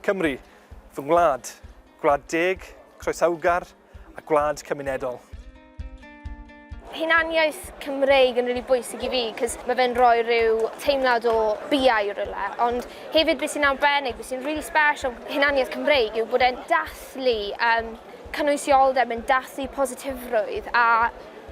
Cymru, fy ngwlad, gwlad deg, croesawgar a gwlad cymunedol. Hunaniaeth Cymreig yn rili bwysig i fi 'cos ma' fe'n rhoi rhyw teimlad o biau rywle ond hefyd beth sy'n arbennig, beth sy'n rili special am hunaniaeth Cymreig yw bod e'n dathlu yym cynwysioldeb, yn dathlu positifrwydd a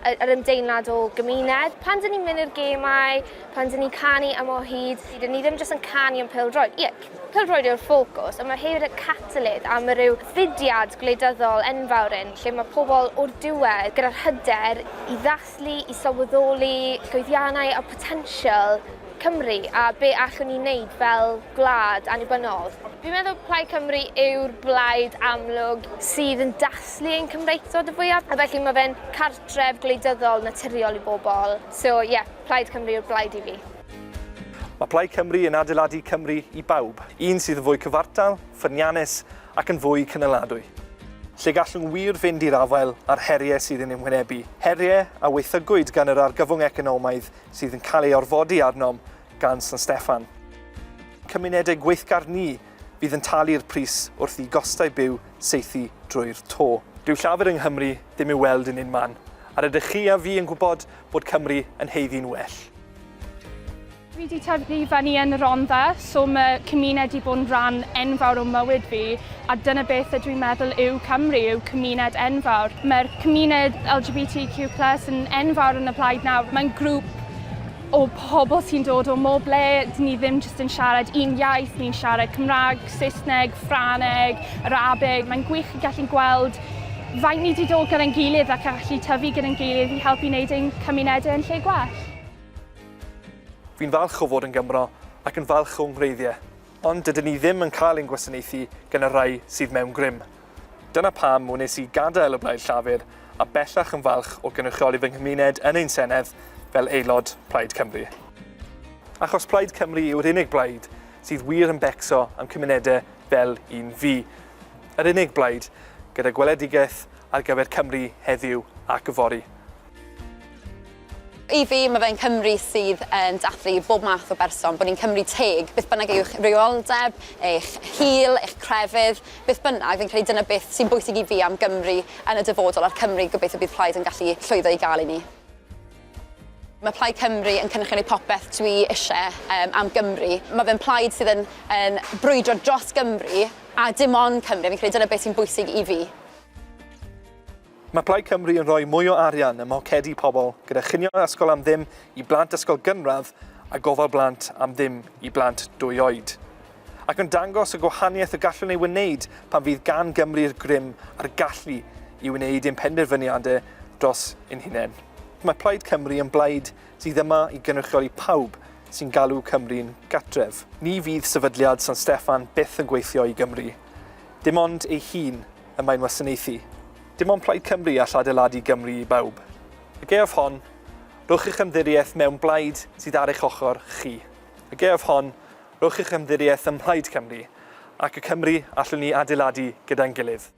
yr ymdeimlad o gymuned. Pan dyn ni'n mynd i'r gemau, pan dyn ni'n canu am o hyd, dyn ni ddim jyst yn canu am pêl-droed. Ie, pêl-droed yw'r ffocws, ond mae hefyd y catalydd am y rhyw fudiad gwleidyddol enfawr hyn, lle mae pobl o'r diwedd gyda'r hyder i ddathlu, i sylweddoli llwyddiannau a potensial Cymru a be allwn ni wneud fel gwlad annibynnol. Fi'n meddwl Plaid Cymru yw'r blaid amlwg sydd yn dathlu ein Cymreictod y fwyaf, a felly mae fe'n cartref gwleidyddol naturiol i bobl. So ie, yeah, Plaid Cymru yw'r blaid i fi. Mae Plaid Cymru yn adeiladu Cymru i bawb, un sydd yn fwy cyfartal, ffyniannus ac yn fwy cynaladwy. Lle gallwn wir fynd i'r afael â'r heriau sydd yn ein hwynebu, heriau a waethygwyd gan yr argyfwng economaidd sydd yn cael ei orfodi arnom gan San Steffan. Cymunedau gweithgar ni fydd yn talu'r pris wrth i gostau byw saethu drwy'r to. Dyw Llafur yng Nghymru ddim i'w weld yn unman, a rydych chi a fi yn gwybod bod Cymru yn haeddu'n well. Dwi 'di tyfu fyny yn Rhondda, so mae cymuned 'di bod yn rhan enfawr o mywyd fi, a dyna beth ydw i'n meddwl yw Cymru, yw cymuned enfawr. Mae'r cymuned LGBTQ plus yn enfawr yn y Plaid nawr. Mae'n grŵp o pobl sy'n dod o mob le, dyn ni ddim jyst yn siarad un iaith, ni'n siarad Cymraeg, Saesneg, Ffraneg, Arabeg. Mae'n gwych i gallu gweld faint ni 'di dod gyda'n gilydd ac allu tyfu gyda'n gilydd i helpu wneud ein cymunedau yn lle gwell. Fi'n falch o fod yn Gymro ac yn falch o'n ngwreiddiau, ond dydyn ni ddim yn cael ein gwasanaethu gan y rhai sydd mewn grym. Dyna pam wnes i gadael y Blaid Llafur a bellach yn falch o gynrychioli fy nghymuned yn ein Senedd fel aelod Plaid Cymru. Achos Plaid Cymru yw'r unig blaid sydd wir yn becso am cymunedau fel un fi. Yr unig blaid gyda gweledigaeth ar gyfer Cymru heddiw ac yfory. I fi, mae fe'n Cymru sydd yn dathlu bob math o berson, bod ni'n Cymru teg, beth bynnag yw'ch rhywioldeb, eich hil, eich crefydd, beth bynnag, fi'n credu dyna beth sy'n bwysig i fi am Gymru yn y dyfodol a'r Cymru gobeithio bydd Plaid yn gallu llwyddo i gael i ni. Mae Plaid Cymru yn cynrychioli popeth dwi eisiau um, am Gymru. Mae fe'n plaid sydd yn, yn brwydro dros Gymru a dim ond Cymru. Fi'n credu dyna beth sy'n bwysig i fi. Mae Plaid Cymru yn rhoi mwy o arian ym mhocedi pobl gyda chinio ysgol am ddim i blant ysgol gynradd a gofal blant am ddim i blant dwy oed. Ac yn dangos y gwahaniaeth y gallwn ei wneud pan fydd gan Gymru'r grym a'r gallu i wneud ein penderfyniadau dros ein hunain. Mae Plaid Cymru yn blaid sydd yma i gynrychioli pawb sy'n galw Cymru'n gartref. Ni fydd sefydliad San Steffan byth yn gweithio i Gymru. Dim ond ei hun y mae'n wasanaethu. Dim ond Plaid Cymru all adeiladu Gymru i bawb. Y gaeaf hon, rhowch eich ymddiriaeth mewn blaid sydd ar eich ochr chi. Y gaeaf hon, rhowch eich ymddiriaeth ym Mhlaid Cymru, ac y Cymru allwn ni adeiladu gyda'n gilydd.